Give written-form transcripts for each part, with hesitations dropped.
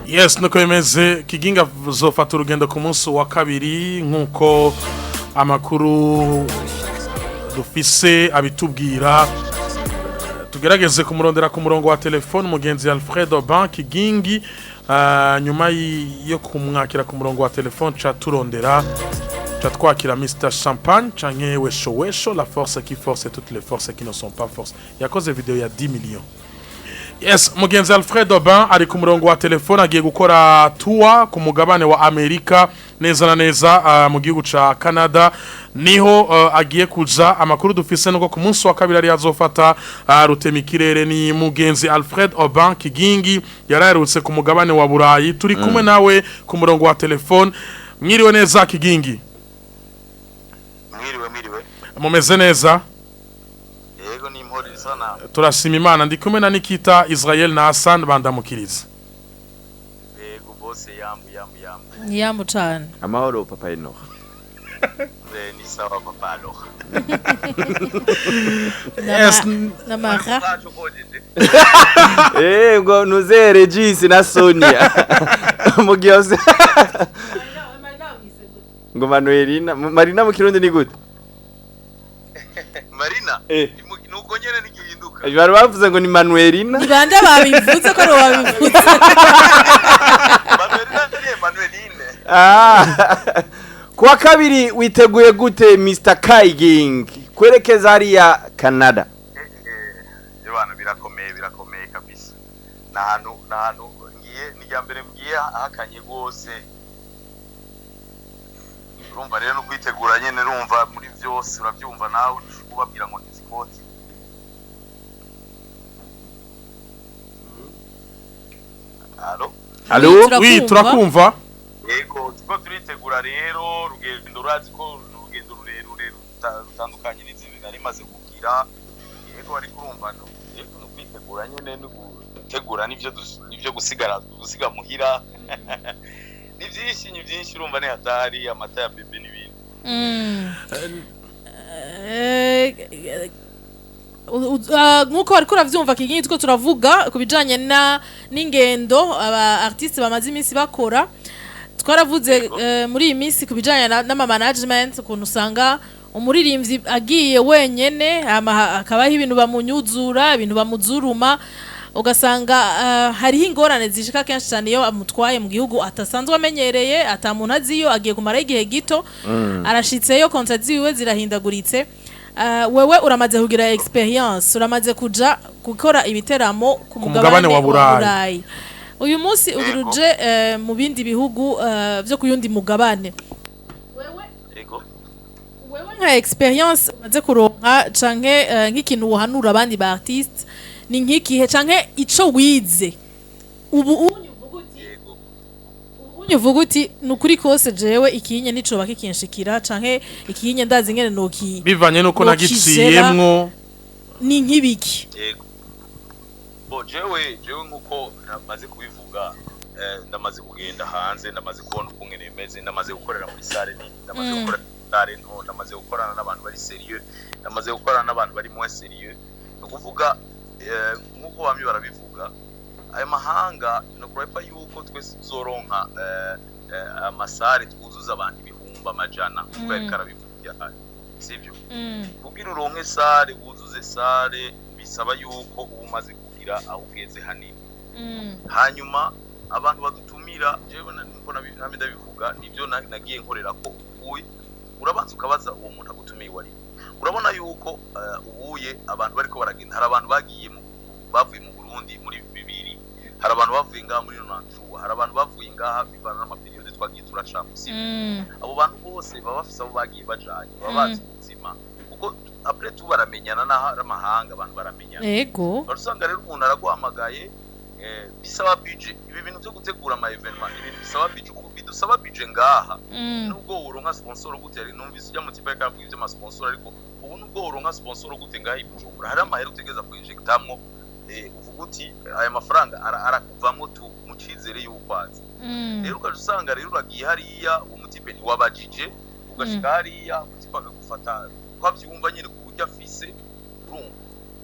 Yes, nuko bimeze. Kigingi azofata urugendo ku munsi wa kabiri, nk'uko amakuru dufise abitubwira. Tugerageze kumurondera ku murongo wa telefone mugenzi Alfred Oban Kigingi. Nyuma yo kumwakira ku murongo wa telefone, ca turondera, ca twakira Mr Champagne canke Wesho Wesho, la force qui force toutes les forces qui ne sont pas force. Yakoze video ya 10 millions. Yes, mugenzi Alfred Oban ari ku murongo wa telefone, agiye gukora tour ku mugabane wa Amerika, neza na neza mu gihugu ca Canada niho agiye kuja. Amakuru dufise nuko ku munsi wa kabiri ari azofata rutemikirere. Ni mugenzi Alfred Oban Kigingi, yaraherutse ku mugabane wa Burayi. Turi kumwe nawe ku murongo wa telefone. Mwiriwe neza, Kigingi? Mwiriwe, mwiriwe. Mumeze neza? Yego, ni impori sana. Turashima Imana. Ndi kumwe na Nikita Israel na Hassan Bandamukiriza. Yego bose, yambu yambu yambu. Yambu cane. Amahoro, papa Enoch. Ni sawa, papa alors. Yes. N'amara. Bacu kojeje. Ngo nuze Regis na Sonia mu gihe ngo Manuelina Marina mu Kirundi ni gute? Marina. Nuko nyene nigihinduka. Bari bavuze ngo ni Manuelina. Ni bande babivuze ko ari wabivuze? Manuelina ni Manueline. Ah. Kuwa kabiri witeguye gute, Mr Kigingi, kwerekeza hariya Canada? Ebana, birakomeye, birakomeye kabisa. Nahantu ngiye ni rya mbere ngiye hakanye rwose. Urumva rero no kwitegura nyene, urumva muri byose urabyumva nawe, kubabwira ngo ntizikoti. Allo? Allo? Oui, turakumva. Yego, turiko turitegura rero urugendo. Urazi ko urugendo rurerure rutandukanye n'izindi nari maze kugira. Yego, ariko urumva no yego no kwitegura nyene, no gutegura n'ivyo gusigara, gusiga muhira. Ni byinshi, ni byinshi, urumva ni hatari, amata ya bébé n'ibindi. Nkuko wariko uravyumva, Kigingi, two turavuga ku bijanye na n'ingendo aba artiste bamaze iminsi bakora. Twaravuze muri iyi minsi ku bijanye n'ama management, ukuntu usanga umuririmbyi agiye wenyene, hama hakabaho ibintu bamunyuzura, ibintu bamuzuruma, ugasanga hariho ingorane zishika kenshi cyane iyo amutwaye mu gihugu atasanzwe amenyereye, ata muntu aziyo, agiye kumara igihe gito, arashitseyo contrat ziwe zirahindaguritse. Wewe uramaze kugira experience, uramaze kuja gukora ibiteramo ku mugabane wa Burayi. Burayi. Uyu munsi uguruje mu bindi bihugu vyo ku yundi mugabane. Yego. Wewe nka experience umaze kuronka canke nk'ikintu wohanura abandi ba artiste ni nk'ikihe, canke ico wize ubu unyu uvuga uti unyu uvuga uti ni ukuri kose, jewe ikinye nicoba kikinshikira, canke ikinye ndazi ngene noki Bivanye nuko nokigera, nagiciyemwo. Ni nk'ibiki? Yego, bo jewe nkuko namaze kubivuga, ndamaze kugenda hanze, ndamaze kubona ukungene bimeze, ndamaze gukorera muri salle nini, ndamaze gukorera muri salle nto, ndamaze gukorana n'abantu bari sérieux, ndamaze gukorana n'abantu bari moins sérieux. Ni ukuvuga nkuko bamwe barabivuga, ayo mahanga ni ukurepa yuko twese tuzoronka ama salles twuzuza abantu ibihumbi amajana nkuko yariko arabivuga, sibyo? Kugira uronke salle wuzuze salle bisaba yuko uba umaze kugira aho ugeze hanini. Hanyuma abantu badutumira, jewe nkuko namye ndabivuga, nibyo nagiye nkorera ko ubuye urabanza ukabaza uwo muntu agutumiye uwo ari we. Urabona yuko ubuye abantu bariko baragenda, hari abantu bagiye bavuye mu Burundi muri 2000, hari abantu bavuye ngaha muri 93, hari abantu bavuye ngaha, bivana n'ama périodes twagiye turacamo, sibyo? Abo bantu bose baba bafise abo bagiye bajanye, baba bazi ubuzima, kuko après tout baramenyana, n'aho ari amahanga abantu baramenyana. Usanga rero umuntu araguhamagaye, bisaba budget. Ibi bintu byo gutegura ama événements ni ibintu bisaba budget, kuko bidusaba budget ngaha. Nubwo woronka sponsor gute, yari numvise ujya mu tipa ikavuga ivyo ama sponsor, ariko ubu nubwo woronka sponsor gute ngaha i Bujumbura, hari amahera utegeza kuinjectamwo, uvuga uti aya mafaranga arakuvamwo tu mu cizere y'uko aza. Rero ugaca usanga rero uragiye hariya, uwo mu type ntiwabajije, ugashika hariya umu type akagufata uko avyumva nyene ku buryo afise. Urumva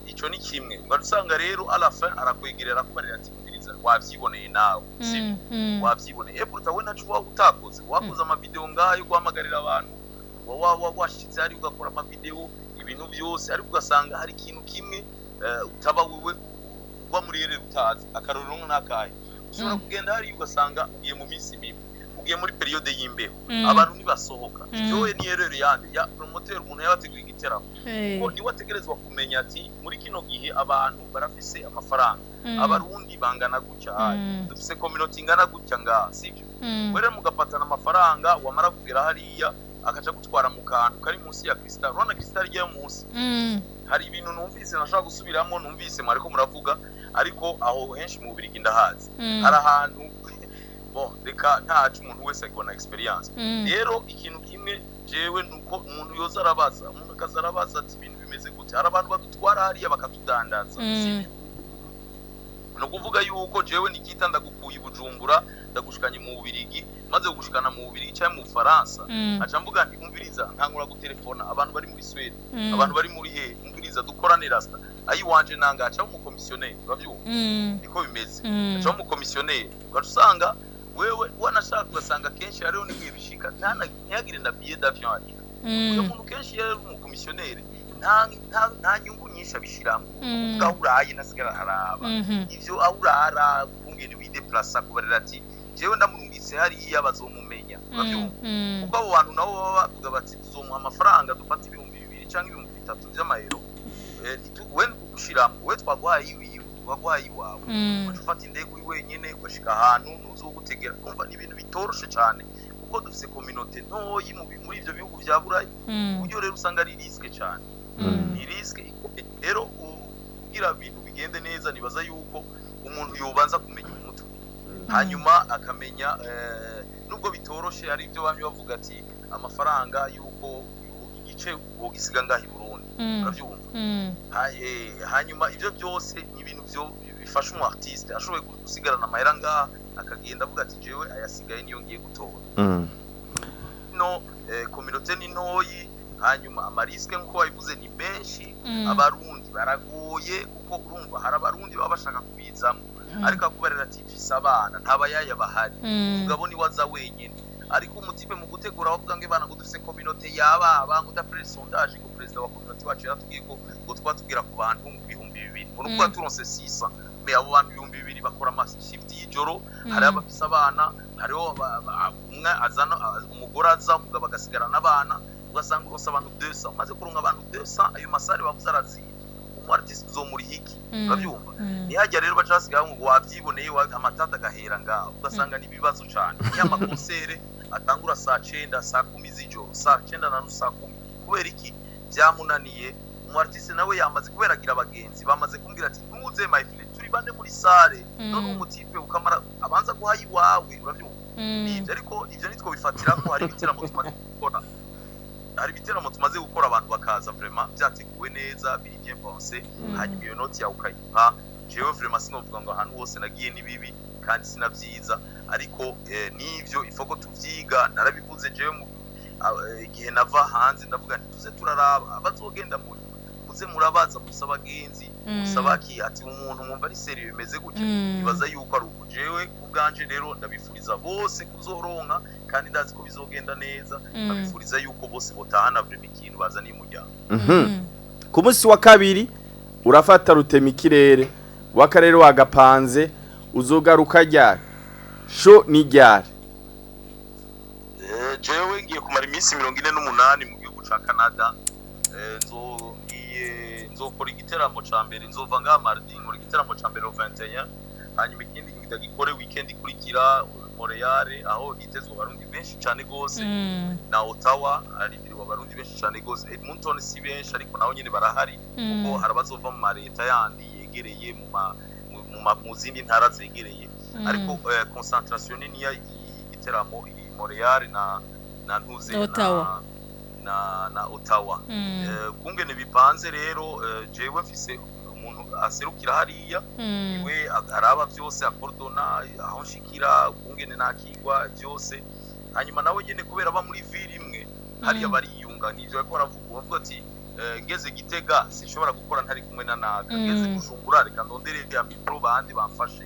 ico ni kimwe. Ugaca usanga rero à la fin arakwegerera, akubarira ati: "Umviriza." Wavyiboneye nawe, sibyo? Wavyiboneye. Pourtant we ntaco waba utakoze. Wakoze amavideo ngayo yo guhamagarira abantu, wa washitse hari ugakora amavideo, ibintu byose, ariko ugasanga hari ikintu kimwe utaba wewe ugwa muri erreur utazi. Akarorero n'akahe? Ushobora kugenda hariya ugasanga ugiye mu minsi mibi, ugiye muri période y'imbeho, abantu ntibasohoka. Ivyo ni erreur yande? Ya promoteur, umuntu yabateguye igiteramo, kuko niwe ategerezwa kumenya ati muri kino gihe abantu barafise amafaranga, Abarundi bangana gutya hayi, dufise community ingana gutya ngaha, sibyo? Were mugafatana amafaranga, wamara kugera hariya akaca gutwara mu kantu kari munsi ya Crystal. Urabona Crystal ijyayo munsi. Hari ibintu numvise nashobora gusubiramo, numvise mwariko muravuga, ariko aho henshi mu Bubirigi ndahazi. Hari ahantu, bon, reka ntacu, umuntu wese agibona experience. Rero ikintu kimwe jewe nuko umuntu yoza arabaza, umuntu akaza arabaza ati ibintu bimeze gute. Hari abantu badutwara hariya bakatudandaza, sibyo? Ni ukuvuga yuko jewe nikita ndagukuye i Bujumbura, ndagushikanye mu Bubirigi, maze kugushikana mu Bubirigi cyangwa mu Bufaransa, aca mvuga nti umviriza, nkangura gutelefona abantu bari muri Swede, abantu bari muri he, umviriza dukorane rasta ayiwanje nanga, aca umukomisiyoneri, urabyumva? Niko bimeze. Aca umukomisiyoneri, ugaca usanga wewe wanashaka, ugasanga kenshi hariho n'igihe bishika ntihagire na billet d'avion ariko uyo muntu kenshi iyo ari umukomisiyoneri nta nyungu nyinshi abishiramo. Kuvuga aho uraye ntasigara araraba ivyo, aho urara, kungene wideplasa, kubarira ati jewe ndamurungitse hariya bazomumenya, urabyumva? Kuko abo bantu nabo baba bavuga bati tuzomuha amafaranga, dufate 2000 canke 3000 vy'amayero, we kugushiramo, we twaguhaye iwiwe, twaguhaye iwawe, ugaca ufata indege uri wenyene, ugashika ahantu ntuzogutegera. Kumva ni ibintu bitoroshe cane kuko dufise communauté ntoyi muri ivyo bihugu vya Burayi, uburyo rero usanga ari risque cane, ni risque ikomeye. Rero kugira ibintu bigende neza, nibaza yuko umuntu yobanza kumenya umutwe, hanyuma akamenya nubwo bitoroshe, ari ibyo bamwe bavuga ati amafaranga yuko igice wogisiga ngaho i Burundi, urabyumva? Hanyuma ibyo byose ni ibintu byo bifasha umu artiste ashoboye gusigarana amahera ngaha, akagenda avuga ati jewe ayasigaye niyo ngiye gutora. No communauté ni ntoyi, hanyuma amarisques nk'uko babivuze ni menshi. Abarundi baragoye kuko urumva hari Abarundi baba bashaka kubizamo, ariko akubarira ati mfise abana, ntabayaya bahari, umugabo niwe aza wenyene. Ariko umutype mu gutegura bavuga ngo ibana ngo dufise communauté yababa, ngo d'après sondage, ngo perezida wa communauté wacu yaratubwiye ko ngo twaba tugera ku bantu 2000, ngo nukuvuga turonse 600. Mais abo bantu 2000 bakora amashift y'ijoro, hariho abafise abana, hariho umwe azana umugore, aza umugabo agasigarana abana, ugasanga uronse abantu 200. Umaze kuronka abantu 200, ayo masalles bavuze arazimvye, umu artiste uzomuriha iki? Urabyumva? Ntihajya rero baca basigaye ngo wabyiboneye, amatata agahera ngaho, ugasanga ni ibibazo cane. Iyo amaconcerts atangura saa 9, saa 10 z'ijoro, saa 9 na nusu, saa 10, kubera iki? Byamunaniye. Umu artiste nawe yamaze kubera agira abagenzi bamaze kumbwira ati ntuze my friend, turi bane muri salle. None umutype ukamara abanza guha iwawe, urabyumva? Nibyo, ariko ibyo nitwo bifatira ko hari ibiteramo tumaze gukora, hari ibiteramo tumaze gukora abantu bakaza vraiment byateguwe neza, biri bien pensé, hanyuma iyo noti yawe ukayiha. Jewe vraiment sinovuga ngo ahantu hose nagiye ni bibi kandi sinavyiza, ariko nivyo ifoko tuvyiga. Narabivuze jewe igihe nava hanze, ndavuga nti tuze turaraba abazogenda muri, muze murabaza, musaba abagenzi, musaba ki ati umuntu mwumva ari sérieux, bimeze gutya. Ibaza yuko ari uko. Jewe ku bwanje rero ndabifuriza bose kuzoronka, kandi ndazi ko bizogenda neza. Ndabifuriza yuko bose botahana vraiment ikintu bazaniye umuryango. Ku munsi wa kabiri urafata rutema ikirere w'akarere wagapanze, uzogaruka ryari? Show ni ryari? Jewe ngiye kumara iminsi 48 mu gihugu ca Canada. Ngiye nzokora igiteramo ca mbere, nzova ngaha mardi, nkora igiteramo ca mbere le 21, hanyuma ikindi ndagikore weekend ikurikira Montreal, aho hitezwe Abarundi benshi cane gose, na Ottawa harindiriwe Abarundi benshi cane gose. Edmonton si benshi, ariko naho nyene barahari, kuko hari abazova mu mareta yandi yegereye mu zindi ntara zegereye, ariko concentration nini y'igiteramo iri Montreal na ntuze Ottawa. na Ottawa. Kungene bipanze rero, jewe mfise umuntu aserukira hariya, iwe araba vyose, akordona aho nshikira, kungene nakigwa byose. Hanyuma nawe nyene kubera aba muri ville imwe hariya, bariyunga. Nivyo bariko baravuga, bavuga ati Ngeze Gitega sinshobora gukora ntari kumwe na naka. Ngeze Bujumbura, reka ndondere ya micro bandi bamfashe.